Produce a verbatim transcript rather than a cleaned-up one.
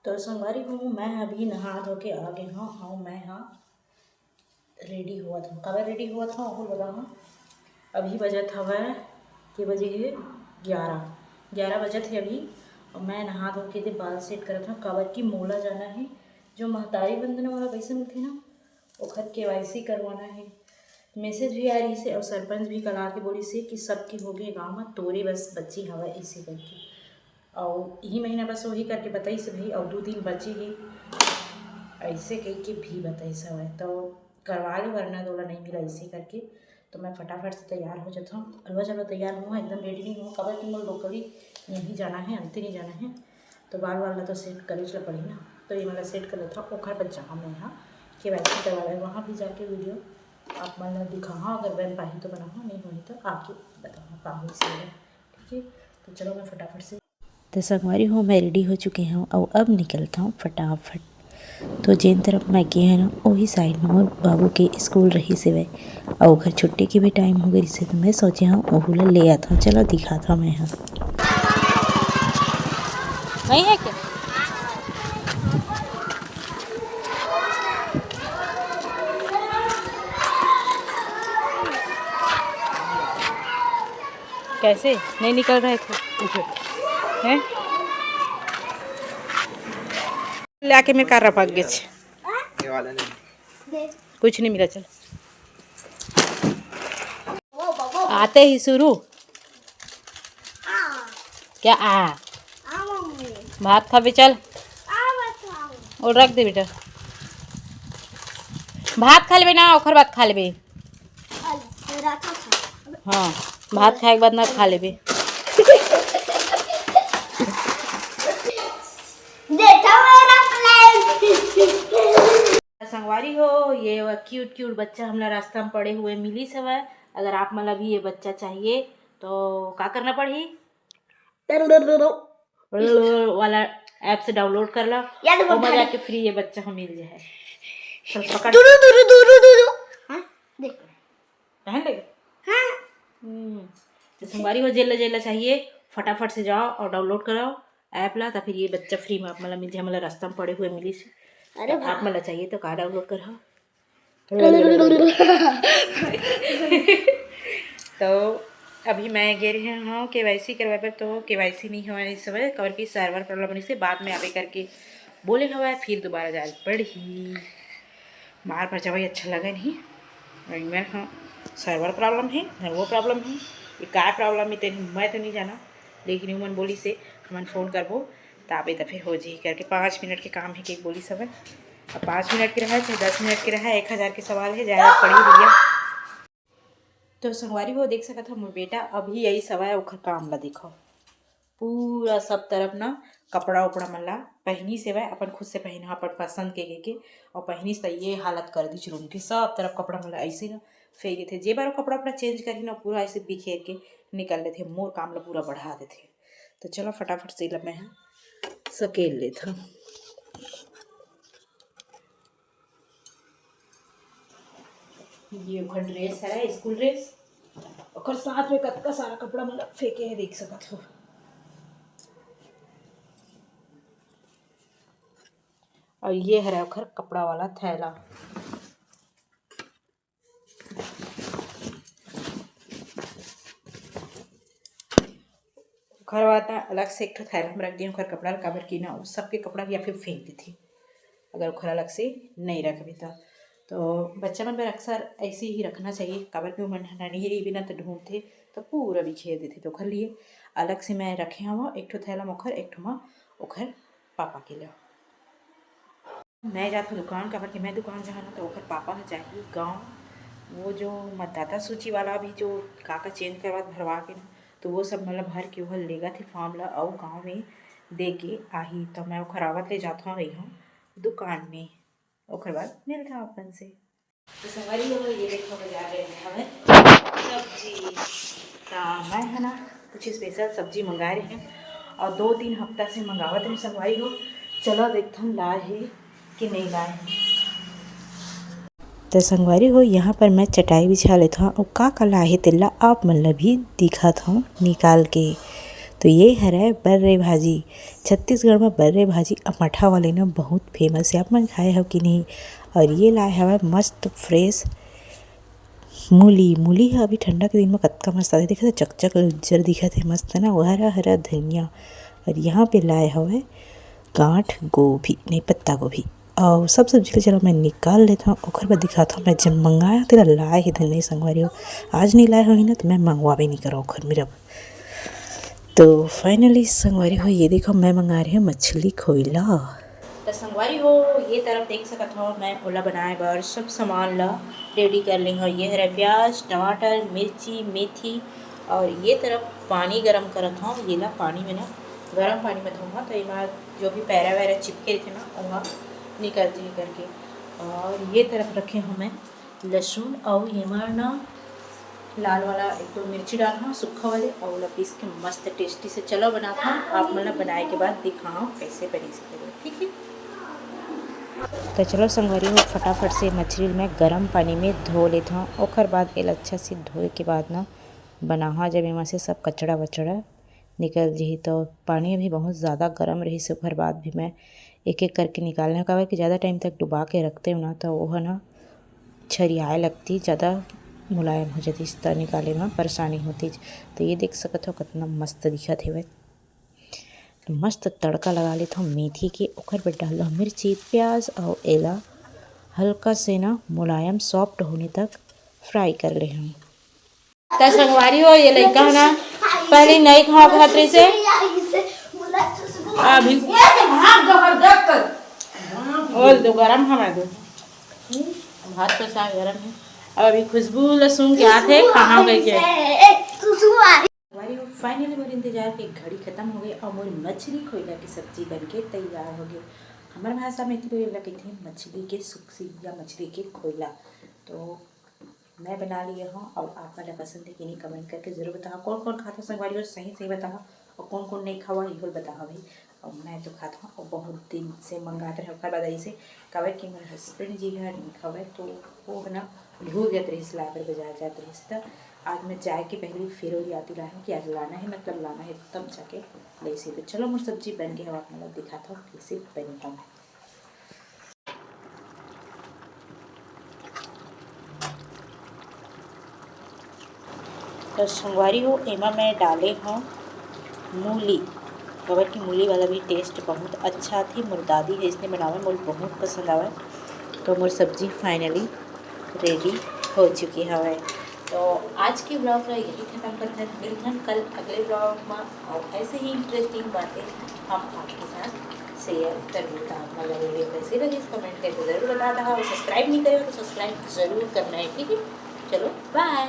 तो संगवारी हो, मैं अभी नहा धो के आ गे हंव अउ मैं हा रेडी होवत हंव। काबर रेडी होवत हंव, ओहू ल बताहूं। अभी बजत हवय, के बजे हे? ग्यारह, ग्यारह बजत हे अभी। अउ मैं नहा धो के दे बाल सेट करत हंव, काबर कि मोला जाना हे, जो महतारी वंदना वाला पइसा मिलथे ना, ओखर केवाईसी करवाना हे। मैसेज भी आए रहिस हे अउ सरपंच भी कल आके बोलिस हे कि सबके होगे गांव म, तोरे बस बची हवय अइसे करके। अउ इही महीना बस वही करके बताइस भाई, अउ दू दिन बचे हे, अइसे कहिके भी बताइस हवय। तो करवा ले, वरना तोला नइ मिला, अइसे करके। तो मैं फटाफट से तैयार हो जात हंव। अलवा चलो तैयार होवंव, एकदम रेडी नइ होवंव, काबर कि मोर locally यहीं जाना हे, अंते नइ जाना हे। तो बाल वाल ला तो सेट करेच ला पड़ही ना, तो ये वाला सेट कर लेथंव। ओखर बाद जाहूं मैं हा केवाईसी करवावे, वहाँ भी जाके वीडियो आप मन ला दिखाहूं, अगर बन पाही तो बनाहूं, नइ होही तो आके बताहूं का होइस हे। ठीक है, तो चलो मैं फटाफट से तो संगवारी हो, मैं रेडी हो चुके हंव अउ अब निकलत हंव फटाफट। तो जेन तरफ मैं गे हंव ना, ओही साइड में मोर बाबू के स्कूल रहिस हवय अउ ओकर छुट्टी के भी टाइम हो गे रिहिस हे, तो मैं सोचे हंव ओहू ला ले आत हंव। चलो दिखात हंव मैं हा। नहीं है क्या? कैसे नहीं निकल रहे थे? हैं? ले आके मेरे कार रपक गए। ये वाला नहीं। कुछ नहीं मिला, चल। आते ही शुरू। क्या आ? भात खाबे, चल। और रख दे बेटा। भात खा लेबे ना, ओखर बाद खा लेबे। हाँ, भात खाए के बाद ना खा लेबे। देखो मेरा plan। संगवारी हो, ये क्यूट क्यूट बच्चा हमला रास्ता में पड़े हुए मिलिस हवय। अगर आप मन ला भी ये बच्चा चाहिए तो का करना पड़ही? वाला ऐप से डाउनलोड कर ला, या तो ओमा जाके फ्री ये बच्चा हम मिल जाए। चल पकड़। दुरु, दुरु, दुरु, दुरु। हाँ, देख। पहन ले। हाँ। हम्म। तो संगवारी हो, जेला जेला चाहिए फटाफट से जाओ और डाउनलोड कराओ ऐप ला, तो फिर ये बच्चा फ्री में आप मन ला मिल जाए। हमला रास्ता में पड़े हुए मिलिस। अरे तो आप मन ला चाहिए तो का डाउनलोड कराओ। तो अभी मैं गे रहे हंव केवाईसी करवाए बर, तो केवाईसी नहीं होवय इस समय, काबर कि सर्वर प्रॉब्लम रहिस हे, बाद में आबे करके बोले हवय, फिर दोबारा जाए पड़ही। मार पर जवाई अच्छा लगे नहीं, मैं हाँ सर्वर प्रॉब्लम है, धरवो प्रॉब्लम है, ये काय प्रॉब्लम है तेन मैं तो नहीं जाना, लेकिन उमन बोलिस हे हमन फोन करबो ताबे त फिर हो जही करके। पाँच मिनट के काम है के बोलिस हवय। अब पाँच मिनट के रहा चाहे दस मिनट के रहा, एक हजार के सवाल है, जाए पड़ी भैया। तो संगवारी हो देख सकत हो, मोर बेटा अभी यही सवय ओखर काम ला देखो, पूरा सब तरफ ना कपड़ा उपड़ा मन ला पहिनिस हवय, अपन खुद से पहिना, अपन पसंद के के, के और पहिनिस त ये हालत कर दीच रूम के, सब तरफ कपड़ा मन ला ऐसे ना फेंक देथे। जे बार वो कपड़ा उपड़ा चेंज करही ना, पूरा ऐसे बिखेर के निकल लेथे, मोर काम ला पूरा बढ़ा देथे। तो चलो फटाफट से ला मैं ह सकेल लेत हूँ। ये ओकर ड्रेस हरे, स्कूल ड्रेस, ओकर साथ में कतका सारा कपड़ा मन फेंके हे, देख सकत हो। और ये हरे ओकर कपड़ा वाला थैला। ओकर बाद ना अलग से एक ठो थैला में रख दिए ओकर कपड़ा ल, काबर कि ना वो सबके कपड़ा या फिर फेंक देथे अगर ओकर अलग से नहीं रखबे त। तो बच्चा मन बर अक्सर ऐसे ही रखना चाहिए, काबर कि ओमन ह नन्ही रहिबे ना तो ढूंढथे तो पूरा बिखेर देथे। तो ओकर लिए अलग से मैं रखे हवं एक ठो थैला में ओकर, एक ठो में ओकर पापा के लिए। मैं जात हूँ दुकान, काबर कि मैं दुकान जाहूँ ना, तो ओकर पापा ह जाही गाँव, वो जो मतदाता सूची वाला अभी जो का का चेंज करवा भरवा के ना, तो वो सब मतलब भर के ओहर लेगत हे फॉर्म ला, अउ गाँव में दे के आही। तो मैं ओखर आवत ले जात हूँ रही हूँ दुकान में, ओखर बाद मिलत हूँ अपन से। तो संगवारी हो, ये देखो बाजार गए हमें सब्जी। तो मैं है ना कुछ स्पेशल सब्जी मंगाए रहे हैं और दो तीन हफ्ता से मंगावत रहे संगवारी हो। चलो देखथन लाए हे कि नहीं लाए हे। तो संगवारी हो, यहाँ पर मैं चटाई बिछा लेत हूँ और का का लाए हे तेला आप मन ला भी दिखात हूँ निकाल के। तो ये हरय बर्रे भाजी। छत्तीसगढ़ में बर्रे भाजी अमठा वाले ना बहुत फेमस है। आप मन खाए हो कि नहीं? और ये लाए हवय मस्त फ्रेश मूली। मूली ह अभी ठंडा के दिन में कतका मस्त आथे। देखत हव, चकचक उज्जर दिखत हे, मस्त ना, वो हरा हरा धनिया। और यहाँ पे लाए हवय गांठ गोभी, नहीं, पत्ता गोभी। और सब सब्जी ला चलो मैं निकाल लेथव, ओकर बाद दिखाथव मैं जब मंगाए हों तेला लाए हे धन नहीं संगवारी हो। आज नहीं लाए होही ना तो मैं मंगवाबे नहीं करों ओकर मेरा। तो finally संगवारी हो, ये देखो मैं मंगा रहे हूँ मछली खोइला। तो संगवारी हो, ये तरफ देख सकत हो, मैं ओला बनाए बर सब सामान ला रेडी कर ली हूँ। ये हरे प्याज, टमाटर, मिर्ची, मेथी और ये तरफ पानी गरम करत हूँ। ये ला पानी में ना, गरम पानी में धोऊंगा तो एमा जो भी पैरा वैरा चिपके रहिथे ना, ओहा निकल जाही करके। और ये तरफ रखे हूँ मैं लहसुन, अउ एमा ना लाल वाला एक दो मिर्ची डालहूँ सूखा वाले, अउ ओला पीस के मस्त टेस्टी से चलो बनाथन। आप मन ला बनाए के बाद दिखाओ कैसे बनिस हे, ठीक है। तो चलो संगवारी हो, फटाफट से मछली ल मैं गरम पानी में धो लेथव। ओकर बाद एला अच्छा से धोए के बाद ना बनाहूँ, जब एमा से सब कचड़ा वचड़ा निकल जही। तो पानी अभी बहुत ज़्यादा गर्म रहिस, ओकर बाद भी मैं एक एक करके निकालना हूँ, काबर कि ज़्यादा टाइम तक डुबा के रखते हो ना तो वो है ना छरियाए लगती, ज़्यादा मुलायम हो जाती, तो निकाले में परेशानी होती। तो ये देख सकत हो कितना मस्त दिखत हेवय। तो मस्त तड़का लगा लेत हूँ मेथी के, ओकर बाद डाल दो मिर्ची, प्याज और एला हल्का से ना मुलायम सॉफ्ट होने तक फ्राई कर ले हूँ। त संगवारी हो, ये लइका ह ना पहले नहीं खाओ खात रहिस हे, अभी बोल दो गरम हवा दो, भात का साग गरम है। अब अभी खुशबू ल सूंघ के आथे कहाँ गई के। संगवारी हो, finally मोर इंतजार के घड़ी खत्म हो गई और मोर मछली खोइला की सब्जी बन के तैयार हो गई। हमार भाषा में इतनी बोले कहिथे मछली के सुक्सी या मछली के खोइला। तो मैं बना लिए हूँ और आप मन ला पसंद है कि नहीं, कमेंट करके जरूर बताओ। कौन कौन खाता संगवारी हो, सही सही बताओ, और कौन कौन नहीं खावा, इहो बताओ भाई। और मैं तो खाता हूँ और बहुत दिन से मंगात रहे, ओकर बाद ऐसे काबर कि मेरे हस्बैंड जी घर नहीं खावे, तो वो है ना भूल गए रहिस, लाए बर बाजार जात रहिस। तो आज मैं जाए के पहले फिर वो याद दिलाए हूँ कि आज लाना है, मतलब लाना है, तब जाके ले से। तो चलो मोर सब्जी बन गया, आप मतलब दिखाता हूँ कैसे बनी हूँ। तो संगवारी हो, एमा मैं डाले हूँ मूली, काबर कि मूली वाला भी टेस्ट बहुत अच्छा थी। मोर दादी है इसने बनावे, मोर बहुत पसंद आवे। तो मोर सब्जी finally ready हो चुकी हवे। तो आज के ब्लॉग ला यही खत्म करते हैं, मिलते हैं कल अगले ब्लॉग में। और ऐसे ही इंटरेस्टिंग बातें हम आपके साथ शेयर करूँगा। आप मतलब वीडियो कैसे लगी, कमेंट करके जरूर बता दो। और सब्सक्राइब नहीं करे हो तो सब्सक्राइब जरूर करना है, ठीक है। चलो, बाय।